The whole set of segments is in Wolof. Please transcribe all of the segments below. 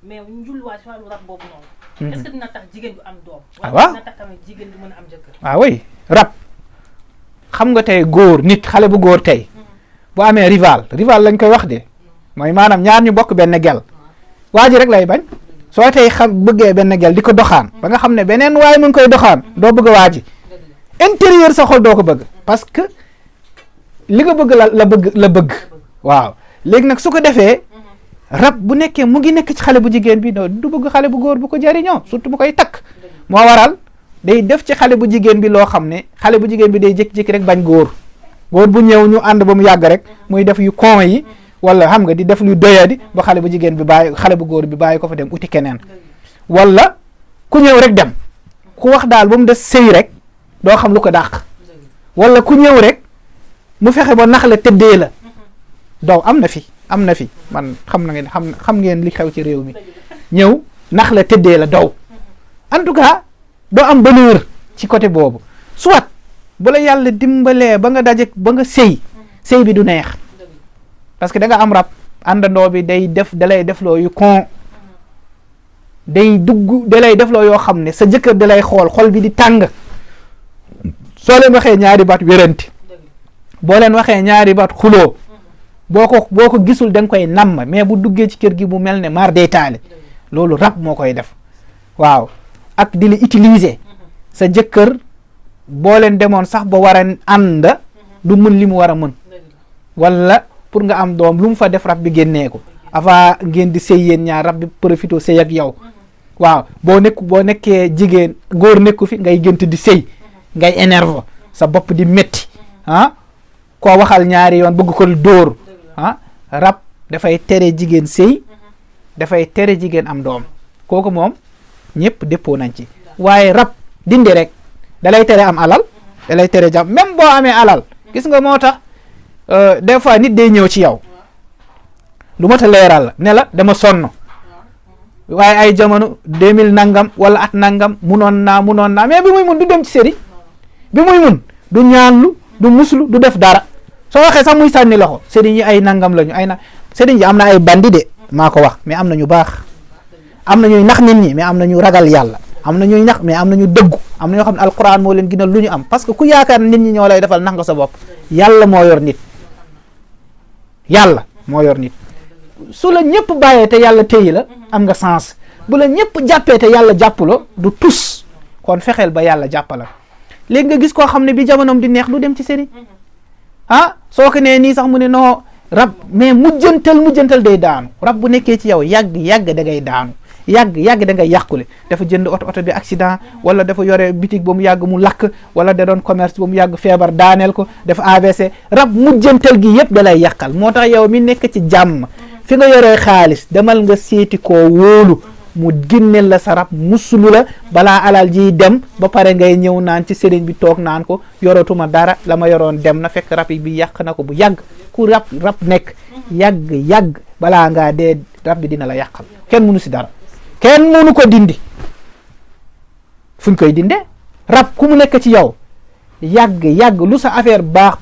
mais njulluwaay si wàllu rab boobu noonu. est-ce que dina tax jigéen du am doom. waaw wala dina tax tamit jigéen du mën a am jëkkër. waaw oui rab xam nga tey góor nit xale bu góor tey bu amee rival lañ koy wax de mooy maanaam ñaar ñu bokk benn gel waa ji rek lay bañ soo tey bëggee benn gel di ko doxaan ba nga xam ne beneen waaye mu ngi koy doxaan doo bëgg waa ji intérieur sa xol doo ko bëgg parce que li nga bëgg la bëgg waaw léegi nag su ko defee rab bu nekkee mu ngi nekk ci xale bu jigéen bi du bëgg xale bu góor bu ko jariñoo surtout bu koy takk moo waral day def ci xale bu jigéen bi loo xam ne xale bu jigéen bi day jékki-jékki rek bañ góor bu ñëw ñu ànd ba mu yàgg rek muy def yu con yi wala xam nga di def lu doyadi ba xale bu jigéen bi xale bu góor bi bàyyi ko fa dem uti keneen wala ku ñëw rek dem ku wax daal ba mu des sëy rek doo xam lu ko dàq wala ku ñëw rek mu fexe ba nax la tëddee la doo am na fi man xam ngeen li xew ci réew mi ñëw nax la tëddee la dow en tout cas doo am bonheur ci côté boobu soit bu la yàlla dimbalee ba nga daje ba nga sëy bi du neex parce que da nga am rab àndandoo bi dalay defloo yu con dalay defloo yoo xam ne sa jëkkër dalay xol bi di tàng soo leen waxee ñaari baat wéranti boo leen waxee ñaari baat xuloo boo ko gisul da nga koy namm mais bu duggee ci kër gi bu mel ne mar day taale loolu rab moo koy def waaw ak di la utiliser sa jëkkër boo leen demoon sax ba war a ànd du mën li mu war a mën wala pour nga am doom lu mu fa def rab bi génnee ko avant ngeen di sëy yéen ñaar rab bi profité sëy ak yow waaw boo nekkee jigéen góor nekku fi ngay gënt di sëy ngay énerve sa bopp di métti koo waxal ñaari yoon bëgg ko dóor rab dafay tere jigéen sëy dafay tere jigéen am doom kooku moom ñëpp dëppoo nañ ci waaye rab dindi rek dalay tere am alal dalay tere jàmm même boo amee alal gis nga moo tax des fois nit day ñëw ci yow lu mot a leeral la ne la dama sonn waaye ay jamono 2000 nangam wala at nangam munoon naa mais bi muy mun du dem ci sëriñ bi muy mun du ñaanlu du muslu du def dara soo waxee sax muy sànni loxo sëriñ yi ay nangam lañu sëriñ yi am na ay bandi de maa ko wax mais am na ñu baax am na ñuy nax nit ñi mais am na ñu ragal yàlla am na ñuy nax mais am na ñu dëggu am na ñoo xam ne alquran moo leen gënal lu ñu am parce que ku yaakaar nit ñi ñoo lay defal nax nga sa bopp yàlla moo yor nit su la ñëpp bàyyee te yàlla téyi la am nga sens bu la ñëpp jàppee te yàlla jàppaloo du tus kon fexeel ba yàlla jàppala léegi nga gis koo xam ne bi jamonoom di neex du dem ci sëriñ soo ko nee nii sax mu ne non rab mais mujjantal day daanu rab bu nekkee ci yow yàgg da ngay daanu yàgg da ngay yàqule dafa jënd oto bi accident wala dafa yore bitig ba mu yàgg mu lakk wala da doon commerce ba mu yàgg feebar daaneel ko dafa AVC rab mujjantal gi yëpp da lay yàqal moo tax yow mi nekk ci jàmm fi nga yoree xaalis demal nga seeti koo wóolu mu génneel la sa rab musulu la balaa alal ji dem ba pare ngay ñëw naan ci sëriñ bi toog naan ko yoratuma dara la ma yoroon dem na fekk rab bi yàq na ko bu yàgg ku rab nekk yàgg balaa ngaa dee rab bi dina la yàqal kenn mënu si dara kenn mënu ko dindi fuñ koy dindee rab ku mu nekk ci yow yàgg lu sa affaire baax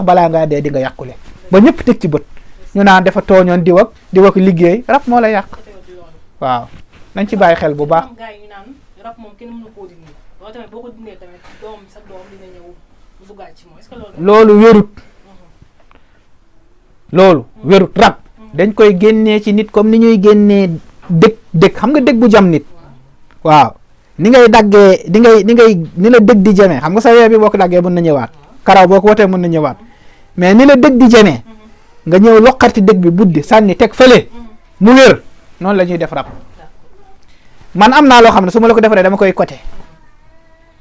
balaa ngaa dee di nga yàqule ba ñëpp teg ci bët ñu naan dafa tooñoon di wak liggéey rab moo la yàq waaw nañ ci bàyyi xel bu baax. loolu wérut rab dañ koy génnee ci nit comme ni ñuy génnee dëgg xam nga dëgg bu jam nit waaw ni ngay daggee ni la dëgg di jamee xam nga sa wee bi boo ko daggee mën na ñëwaat karaw boo ko wotee mën na ñëwaat mais ni la dëgg di jamee nga ñëw loqarti dëgg bi buddi sànni teg fële mu wér noonu la ñuy def rab man am naa loo xam ne su ma la ko defaree dama koy côté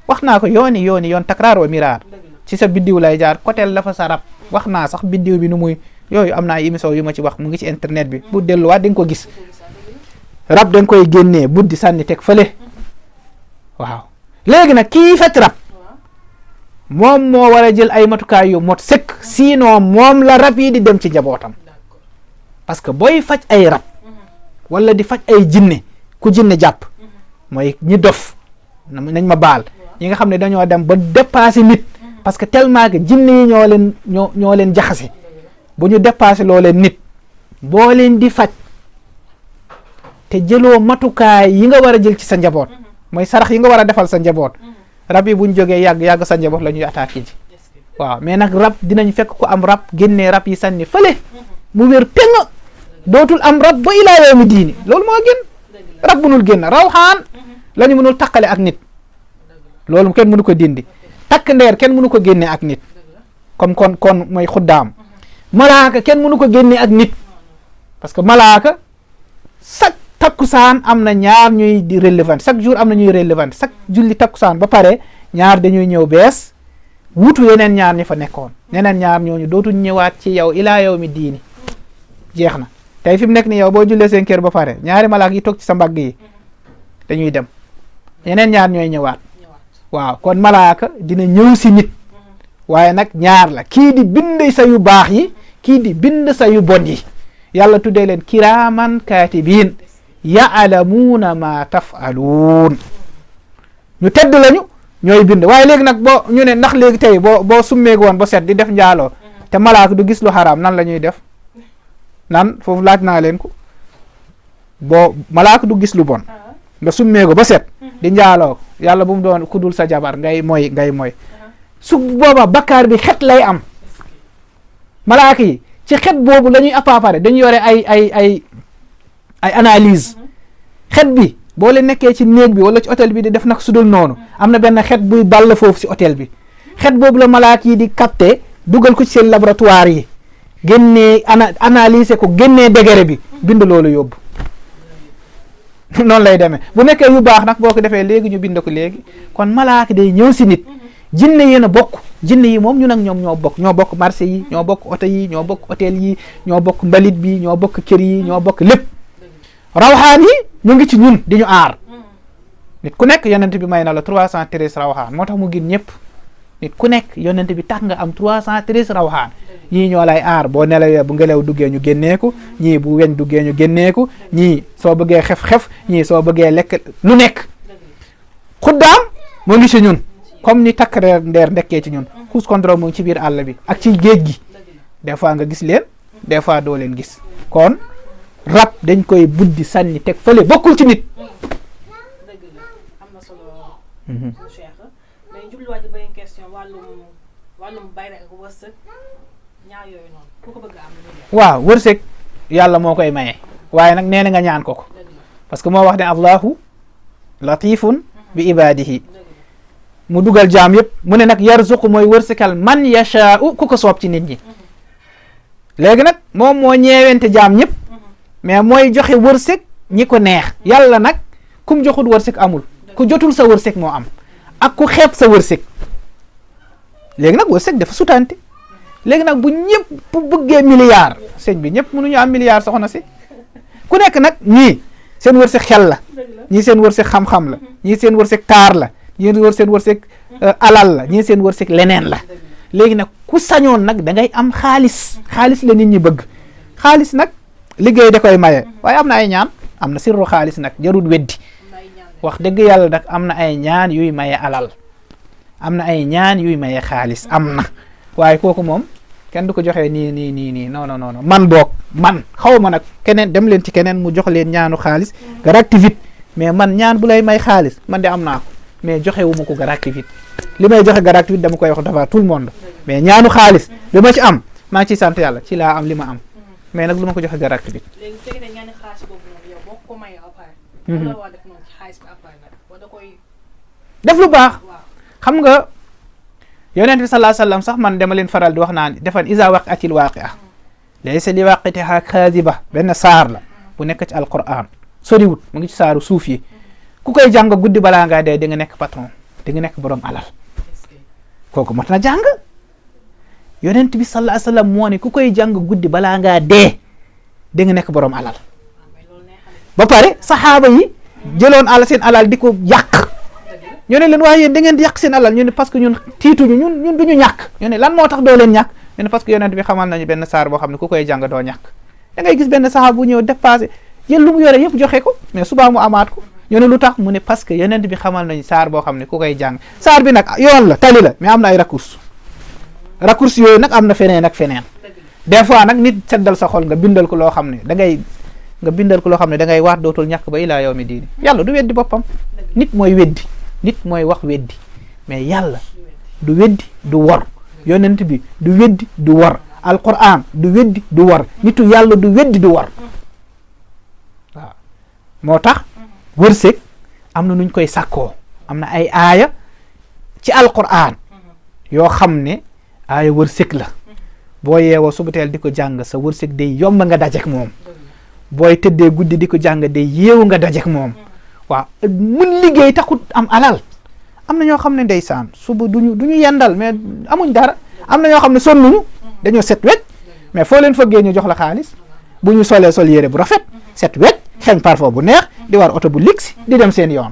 wax naa ko yoon takraar wa miraar ci sa biddiw lay jaar côtéel la fa sa rab wax naa sax biddiw bi nu muy yooyu am naa ay émission yu ma ci wax mu ngi ci internet bi bu delluwaat di nga ko gis rab da nga koy génnee buddi sànni teg fële waaw léegi nag kii faj rab moom moo war a jël ay matukaay yu mot sëkk sinon moom la rab yi di dem ci njabootam parce que booy faj ay rab wala di faj ay jinne ku jinne jàpp mooy ñi dof nañ ma baal ñi nga xam ne dañoo dem ba dépassé nit parce que tellement que jinne yi ñoo leen jaxase bu ñu dépassé loo leen nit boo leen di faj te jëloo matukaay yi nga war a jël ci sa njaboot mooy sarax yi nga war a defal sa njaboot rab yi buñ jógee yàgg sa njaboot la ñuy attaqué ji waaw mais nag rab dinañ fekk ko am rab génnee rab yi sànni fële mu wér péng dootul am rab ba ilaa yawmi diini loolu moo gën rab mënul génn rawxaan la ñu mënul takkale ak nit loolu kenn mënu ko dindi takk ndeer kenn mënu ko génne ak nit comme kon mooy xuddaam malaaka kenn mënu ko génne ak nit parce que malaaka chaque takkusaan am na ñaar ñuy di relevant chaque jour am na ñuy relevant chaque julli takkusaan ba pare ñaar dañuy ñëw bees wutu yeneen ñaar ñi fa nekkoon yeneen ñaar ñooñu dootuñ ñëwaat ci yow ilaa yawmi diini jeex na tey fi mu nekk ni yow boo jullee seen kër ba pare ñaari malaaka yi toog ci sa mbagg yi dañuy dem yeneen ñaar ñooy ñëwaat waaw kon malaaka dina ñëw si nit waaye nag ñaar la kii di bind sa yu baax yi kii di bind sa yu bon yi yàlla tuddee leen kiraaman kaatibiin yaalamuuna ma tafaluun ñu tedd lañu ñooy bind waaye léegi nag boo ñu ne ndax léegi tey boo summeegu woon ba set di def njaaloo te malaaka du gis lu xaraam nan la ñuy def nan foofu laaj naa leen ko boo malaaka du gis lu bon nga summeegu ba set di njaaloo yàlla bu mu doon kudul sa jabar ngay moy su booba bakkaar bi xet lay am malaaka yi ci xet boobu la ñuy appapare dañu yore ay analyse xet bi boo leen nekkee ci néeg bi wala ci hôtel bi di def nag sudul noonu am na benn xet buy ball foofu ci hôtel bi xet boobu la malaaka yi di capter dugal ko ci seen laboratoire yi génnee analyser ko génnee degré bi bind loolu yóbbu noonu lay demee bu nekkee yu baax nag boo ko defee léegi ñu bind ko léegi kon malaaka day ñëw si nit jinne yéen a bokk jinne yi moom ñun ak ñoom ñoo bokk marché yi ñoo bokk oto yi ñoo bokk hôtel yi ñoo bokk mbalit bi ñoo bokk kër yi ñoo bokk lépp rawxaan yi ñu ngi ci ñun di ñu aar nit ku nekk yonent bi may na la 313 rawxaan moo tax mu gën ñëpp nit ku nekk yonent bi tax nga am 313 rawxaan ñii ñoo lay aar boo nelawee bu ngelaw duggee ñu génneeku ñii bu weñ duggee ñu génneeku ñii soo bëggee xef-xef ñii soo bëggee lekk lu nekk xuddaam moo ngi ci ñun comme ni takk ndeer ndekkee ci ñun xuus contrôle mu ngi ci biir àll bi ak ci géej gi des fois nga gis leen des fois doo leen gis kon rab dañ koy buddi sànni teg fële bokkul ci nit. dëgg la am na solo. Cheikh mais jubluwaat bi beneen question wàllum bayre ak wërsëg ñaar yooyu noonu ku ko bëgg a am lu waaw wërsëg yàlla moo koy maye waaye nag nee na nga ñaan ko parce que moo wax ne allahu latifun bi ibadihi mu dugal jaam yëpp mu ne nag yarzuqu mooy wërsëkal man yashaa'u ku ko soob ci nit ñi léegi nag moom moo ñeewente jaam ñëpp mais mooy joxe wërsëg ñi ko neex yàlla nag kum joxul wërsëg amul ku jotul sa wërsëg moo am ak ku xeeb sa wërsëg léegi nag wërsëg dafa sutante léegi nag bu ñëpp bëggee milliard sëñ bi ñëpp mënuñu am milliard soxna si ku nekk nag ñii seen wërsëg xel la ñii seen wërsëg xam-xam la ñii seen wërsëg taar la ñii seen wërsëg alal la ñii seen wërsëg leneen la léegi nag ku sañoon nag da ngay am xaalis la nit ñi bëgg xaalis nag liggéey da koy maye waaye am na ay ñaan am na sirru xaalis nag jarul weddi wax dëgg yàlla nag am na ay ñaan yuy maye alal am na ay ñaan yuy maye xaalis am na waaye kooku moom kenn du ko joxee nii non man xaw ma nag keneen dem leen ci keneen mu jox leen ñaanu xaalis gratuit mais man ñaan bu lay may xaalis man de am naa ko mais joxe wu ma ko gratuit li may joxe gratuit dama koy wax devant tout le monde mais ñaanu xaalis bi ma ci am maa ngi ciy sant yàlla ci laa am li ma am mais nag lu ma ko joxe gratuit. léegi tey dañu ñaan xaalis boobu noonu yow boo ko mayee après. lan la war a def noonu ci xaalis bi après nag wala da koy. def lu baax xam nga yonent bi sallallahu alayhi wasallam sax man dama leen faral di wax naan defan iza waqatil waqi'a laysa li waqitiha kaadiba benn saar la bu nekk ci alquran soriwut mu ngi ci saaru suuf yi ku koy jàng guddi balaa ngaa dee di nga nekk patron di nga nekk borom alal kooku mat na jàng yonent bi sallallahu alayhi wasallam moo ne ku koy jàng guddi balaa ngaa dee di nga nekk borom alal ba pare saxaaba yi jëloon seen alal di ko yàq ñu ne leen waaye yéen da ngeen di yàq seen alal ñu ne parce que ñun tiituñu ñun duñu ñàkk ñu ne lan moo tax doo leen ñàkk ñu ne parce que yonent bi xamal nañu benn saar boo xam ne ku koy jàng doo ñàkk da ngay gis benn saxaaba bu ñëw dépassé jël lu mu yore yëpp joxe ko mais subaa mu amaat ko ñu ne lu tax mu ne parce que yonent bi xamal nañu saar boo xam ne ku koy jàng saar bi nag yoon la tali la mais am na ay raccourci yooyu nag am na feneen ak feneen des fois nag nit seddal sa xol nga bindal ko loo xam ne da ngay nga bindal ko loo xam ne da ngay waat dootul ñàkk ba ilaa yawmi diini. yàlla du weddi boppam. nit mooy weddi, nit mooy wax weddi, mais yàlla du weddi du wor, yonent bi du weddi du wor, alquran du weddi du wor, nitu yàlla du weddi du wor. waaw moo tax wërsëg am na nuñ koy sàkkoo, am na ay aaya ci alquran yoo xam ne aaya wërsëg la. boo yeewoo suba teel di ko jàng sa wërsëg day yomb nga dajek moom. booy tëddee guddi di ko jàng day yeewu nga dajek moom. waaw mun liggéey taxut am alal. am na ñoo xam ne ndeysaan suba duñu yendal mais amuñ dara. am na ñoo xam ne sonnuñu dañoo set wecc mais foo leen fëggee ñu jox la xaalis. bu ñu solee sol yére bu rafet set wecc xeeñ parfum bu neex di war oto bu luxe di dem seen yoon.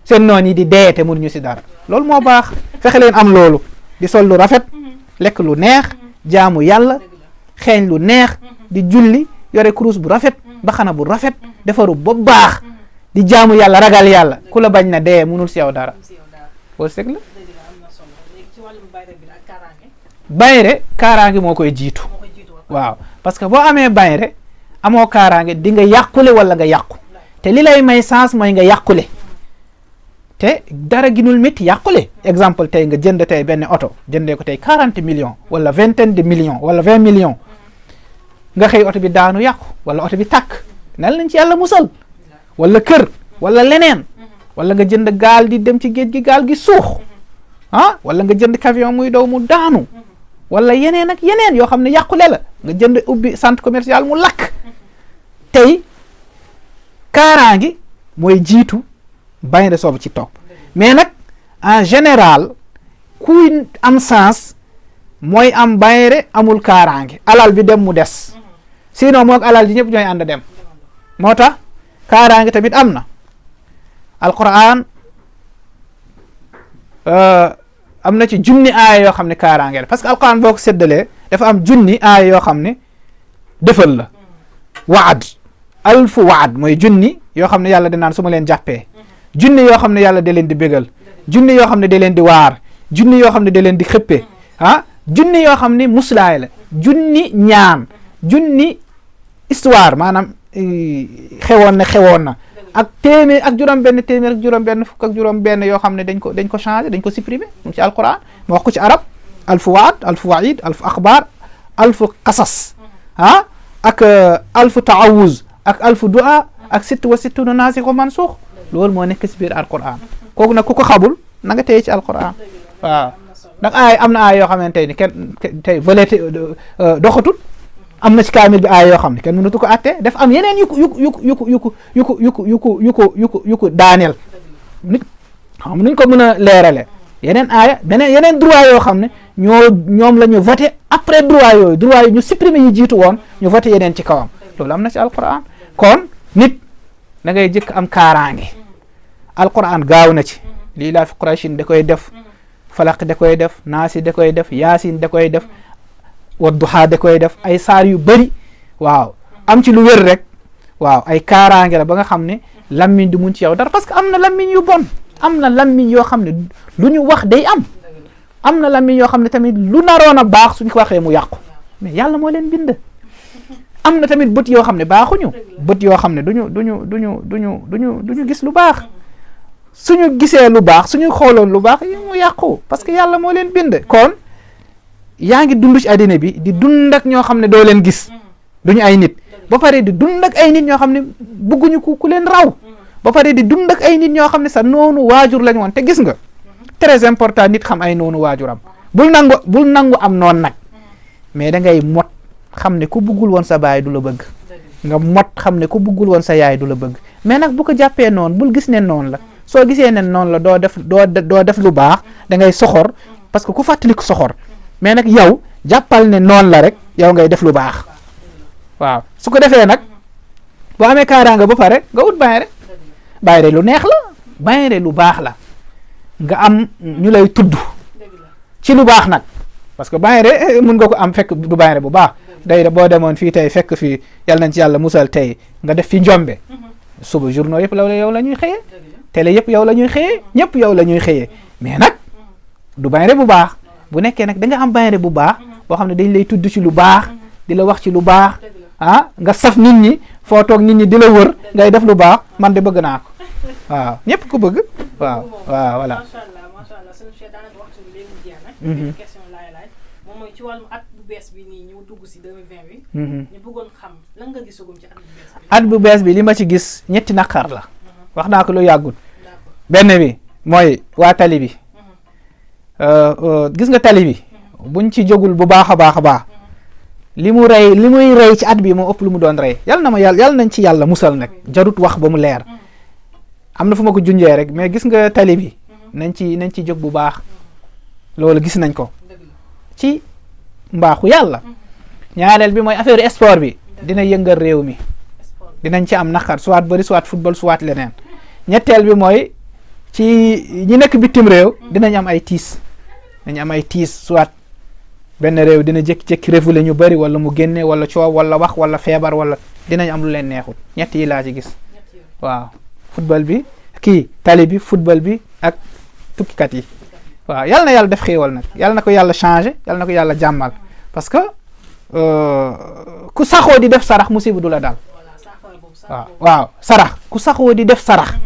seen noon yi di dee te mënuñu si dara. loolu moo baax fexe leen am loolu di sol lu rafet lekk lu neex jaamu yàlla xeeñ lu neex di julli yore kurus bu rafet baxana bu rafet defaru ba baax di jaamu yàlla ragal yàlla ku la bañ na dee mënul si yow dara. wërsëg la. bayre kaaraange moo koy jiitu. waaw parce que boo amee bayre amoo kaaraange di nga yàqule wala nga yàqu te li lay may chance mooy nga yàqule. te dara ginul métti yàqule exemple tey nga jënd tey benn oto jëndee ko tey 40 millions wala vingtaine de millions wala 20 millions nga xëy oto bi daanu yàqu wala oto bi tàkk nan lañ ci yàlla musal wala kër wala leneen wala nga jënd gaal di dem ci géej gi gaal gi suux wala nga jënd camion muy daw mu daanu wala yeneen ak yeneen yoo xam ne yàqule la nga jënd ubbi centre commercial mu lakk tey kaaraangi mooy jiitu bayre soobu ci topp mais nag en général kuy am sens mooy am bayre amul kaaraange alal bi dem mu des sinon moog alal ji ñëpp ñooy ànd dem moo tax kaaraange tamit am na alquran am na ci junni aaya yoo xam ne kaaraange la parce que alquran boo ko séddalee dafa am junni aaya yoo xam ne defal la waad alfu waad mooy junni yoo xam ne yàlla dinaan su ma leen jàppee junni yoo xam ne yàlla da leen di bégal junni yoo xam ne da leen di waar junni yoo xam ne da leen di xëppe junni yoo xam ne muslaay la junni ñaan junni histoire maanaam xewoon na ak téeméer ak juróom-benn téeméer ak juróom-benn fukk ak juróom-benn yoo xam ne dañ ko changé dañ ko supprimer mu ngi ci alquran mu wax ko ci arab alfu waad alfu waid alfu axbaar alfu qasas ak alfu taawuz ak alfu du'a ak sitt wa sittuna nasikh wa mansukh loolu moo nekk si biir alquran kooku nag ku ko xamul na nga téye ci alquran waaw ndax am na ay yoo xamante ni kenn tey valete doxatul am na ci kaamil bi ay yoo xam ne kenn mënatu ko atte def am yeneen yu ko daaneel nit xam nuñ ko mën a leerale yeneen aaya yeneen droit yoo xam ne ñoom la ñu voté après droit yooyu ñu supprimer ñu jiitu woon ñu voté yeneen ci kawam loolu am na ci alquran kon nit da ngay jëkk am kaaraange alquran gaaw na ci lii laa fi quraysin da koy def falaq da koy def naasi da koy def yaasin da koy def wadduha da koy def ay saar yu bëri waaw am ci lu wér rek waaw ay kaaraange la ba nga xam ne lammiñ du mun ci yow dara parce que am na lammiñ yu bon am na lammiñ yoo xam ne lu ñu wax day am na lammiñ yoo xam ne tamit lu naroon a baax suñ ko waxee mu yàqu mais yàlla moo leen bind am na tamit bët yoo xam ne baaxuñu bët yoo xam ne duñu gis lu baax suñu gisee lu baax suñu xooloon lu baax mu yàqu parce que yàlla moo leen bind kon yaa ngi dund ci àddina bi di dund ak ñoo xam ne doo leen gis duñu ay nit ba pare di dund ak ay nit ñoo xam ne bëgguñu ku leen raw ba pare di dund ak ay nit ñoo xam ne sa noonu waajur lañ woon te gis nga très important nit xam ay noonu waajuram bul nangu am noon nag mais da ngay mot xam ne ku bëggul woon sa baay du la bëgg nga mot xam ne ku bëggul woon sa yaay du la bëgg mais nag bu ko jàppee noonu bul gis ne noonu la soo gisee ne noonu la doo def lu baax da ngay soxor parce que ku fàttaliku soxor mais nag yow jàppal ne noonu la rek yow ngay def lu baax waaw su ko defee nag boo amee kaaraanga ba pare nga ut bayre lu neex la bayre lu baax la nga am ñu lay tudd ci lu baax nag parce que bayre mun nga ko am fekk du bayre bu baax day boo demoon fii tey fekk fii yàlla nañ ci yàlla musal tey nga def fi njombe suba journaux yëpp yow la ñuy xëyee télé yëpp yow la ñuy xëyee ñëpp yow la ñuy xëyee mais nag du bayre bu baax bu nekkee nag da nga am bayre bu baax boo xam ne dañ lay tudd ci lu baax di la wax ci lu baax nga saf nit ñi foo toog nit ñi di la wër ngay def lu baax man de bëgg naa ko waaw ñëpp ko bëgg waaw voilà. macha allah sëñ Cheikh daanaka waxtu bi léegi mu jeex na. benn question laay laaj moom mooy ci wàllum at bu bees bi nii ñu dugg si 2020 bi. ñu bëggoon xam lan nga gisagum ci at bu bees bi. at bu bees bi li ma ci gis ñetti naqar la. wax naa ko lu yàggul. benn bi mooy waa tali bi. gis nga tali bi. buñ ci jógul bu baax a baax. li muy rey ci at bi moo ëpp lu mu doon rey yal nañ ci yàlla musal nag jarut wax ba mu leer am na fu ma ko junjee rek mais gis nga tali bi nañ ci jóg bu baax loolu gis nañ ko ci mbaaxu yàlla ñaareel bi mooy affaire sport bi dina yëngal réew mi dinañ ci am naqar soit bëri soit football soit leneen ñetteel bi mooy ci ñi nekk bitim réew dinañ am ay tiis soit benn réew dina jékki-jékki révélé ñu bëri wala mu génne wala coow wala wax wala feebar wala dinañ am lu leen neexul ñett yi laa ci gis waaw football bi tali bi football bi ak tukkikat yi waaw yal na yàlla def xéewal nag yal na ko yàlla changé yal na ko yàlla jàmmal parce que ku saxoo di def sarax musiba du la dal waaw sarax ku saxoo di def sarax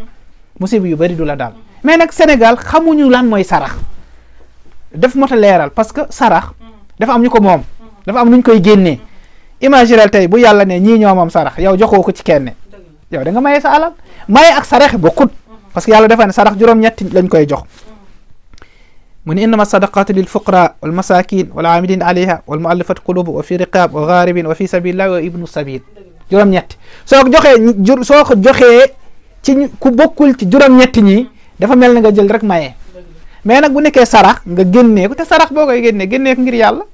musiba yu bëri du la dal mais nag Sénégal xamuñu lan mooy sarax def mot a leeral parce que sarax dafa am ñu ko moom dafa am nu ñu koy génnee imaginel tey bu yàlla ne ñii ñoo moom sarax yow joxoo ko ci kenn yow da nga maye sa alal maye ak sarax bokkut parce que yàlla dafa ne sarax juróom-ñetti lañ koy jox mu ne innama sadaqatu lil fuqara wal masakin wal amilin alayha wal muallafati qulubu wa fi riqab wa gharibin wa fi sabilillah wa ibnu sabil juróom-ñetti soo ko joxee ci ku bokkul ci juróom-ñetti ñi dafa mel na nga jël rek maye mais nag bu nekkee sarax nga génnee ko te sarax boo koy génnee ko ngir yàlla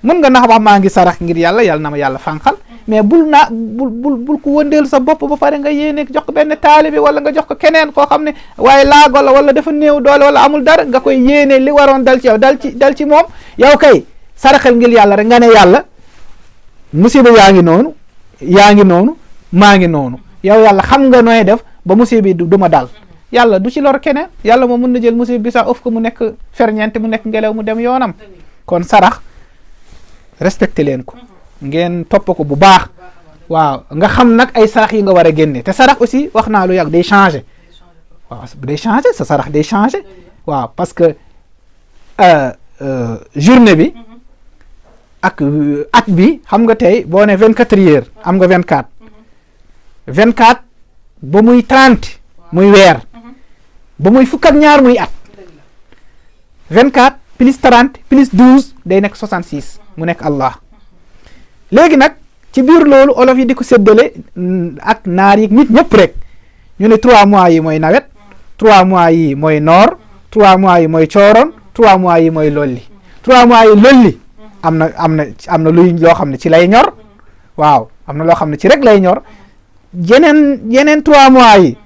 mën nga nax wax maa ngi sarax ngir yàlla na ma yàlla fànqal mais bul ko wëndeel sa bopp ba pare nga yéene jox ko benn taalibi wala nga jox ko keneen koo xam ne waaye laago la wala dafa néew doole wala amul dara nga koy yéene li waroon dal ci yow dal ci moom yow kay saraxel ngir yàlla rek nga ne yàlla musiba yaa ngi noonu maa ngi noonu yow yàlla xam nga nooy def ba musiba bi du ma dal yàlla du ci lor keneen yàlla moom mën na jël musiba bi sax of ko mu nekk ferñeent mu nekk ngelaw mu dem yoonam kon sarax respecté leen ko ngeen topp ko bu baax waaw nga xam nag ay sarax yi nga war a génne te sarax aussi wax naa lu yàgg day changé waaw day changé sa sarax day changé waaw parce que journée bi ak at bi xam nga tey boo ne 24 heures am nga 24 ba muy 30 muy weer ba muy fukk ak ñaar muy at 24 plus 30 plus 12 day nekk 66 mu nekk Allah léegi nag ci biir loolu olof yi di ko séddale ak naar yi nit ñëpp rek ñu ne 3 mois yi mooy nawet 3 mois yi mooy noor 3 mois yi mooy cooroon 3 mois yi mooy lolli 3 mois yi lolli am na luy loo xam ne ci lay ñor waaw am na loo xam ne ci rek lay ñor yeneen 3 mois yi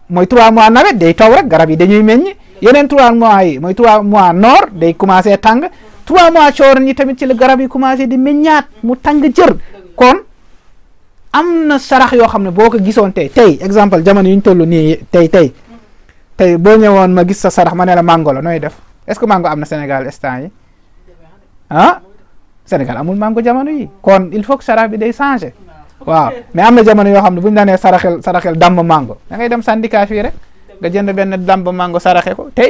mooy 3 mois nawet day taw rek garab yi dañuy meññ yeneen 3 mois yi mooy 3 mois noor day commencé tàng 3 mois cooroon yi tamit ci la garab yi commencé di meññaat mu tàng jër kon am na sarax yoo xam ne boo ko gisoon tey exemple jamono yi ñu toll nii tey boo ñëwoon ma gis sa sarax ma ne la mango la nooy def est-ce que mango am na Sénégal instant yi Sénégal amul mango jamono yi kon il faut que sarax bi day changé waaw mais am na jamono yoo xam ne bu ñu la nee saraxel damb mango da ngay dem syndicat fii rek nga jënd benn damb mango saraxe ko te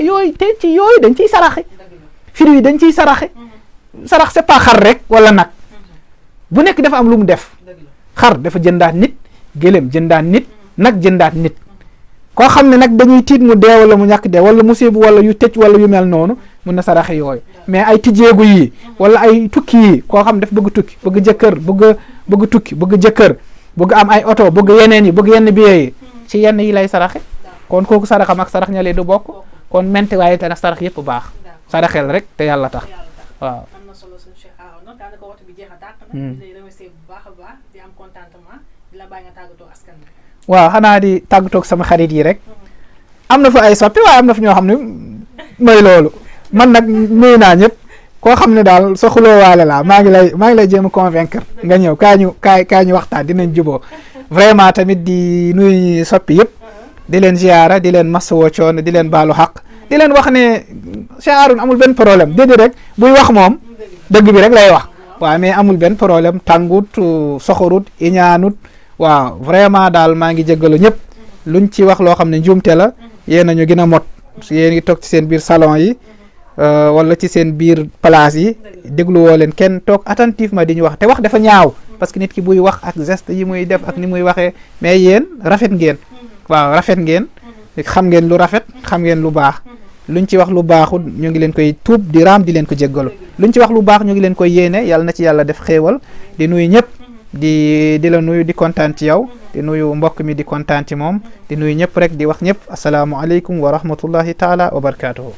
ci yooyu dañ ciy saraxe fruits yi dañ ciy saraxe sarax c'est pas xar rek wala nag bu nekk dafa am lu mu def xar dafa jëndaat nit gëlëm jëndaat nit nag jëndaat nit koo xam ne nag dañuy tiit mu dee wala mu ñàkk dee wala musiba wala yu tëj wala yu mel noonu mun na saraxe yooyu mais ay tijjeegu yi wala ay tukki yi koo xam daf bëgg tukki bëgg jëkkër bëgg tukki bëgg jëkkër bëgg am ay oto bëgg yeneen yi bëgg yenn billet yi ci yenn yi lay saraxe kon kooku saraxam ak sarax ñale du bokk kon mente waaye te nag sarax yëpp baax saraxel rek te yàlla tax waaw. am na solo suñu Cheikh Arouna daanaka waxtu bi jeex a tàq na. di lay remercier bu baax a baax di am contentement di la bàyyi nga tàggatoo askan bi. waaw xanaa di tàggatoo sama xarit yi rek am na fa ay soppi waaye am na fa ñoo xam ne mooy loolu man nag nuyu naa ñëpp koo xam ne daal sa xuloo waale laa maa ngi lay jéem a convaincre nga ñëw kaa ñu waxtaan dinañ juboo vraiment tamit di nuyu soppi yëpp di leen ziyaara di leen masawoo coono di leen baalu xaq di leen wax ne Cheikh Arouna amul benn problème déedéet rek buy wax moom dëgg bi rek lay wax waaw mais amul benn problème tàngut soxorut iñaanut waaw vraiment daal maa ngi jéggalu ñëpp luñ ci wax loo xam ne njuumte la yéen a ñu gën a mot yéen ngi toog ci seen biir salon yi wala ci seen biir place yi déglu woo leen kenn toog attentivement di ñu wax te wax dafa ñaaw parce que nit ki buy wax ak geste yi muy def ak ni muy waxee mais yéen rafet ngeen waaw rafet ngeen xam ngeen lu rafet xam ngeen lu baax luñ ci wax lu baaxul ñu ngi leen koy tuub di raam di leen ko jéggalu luñ ci wax lu baax ñu ngi leen koy yéene yàlla na ci yàlla def xéewal di nuyu ñëpp di la nuyu di kontaan ci yow di nuyu mbokk mi di kontaan ci moom di nuyu ñëpp rek di wax ñëpp asalaamualeykum wa rahmatullahi taala wa barakatuhu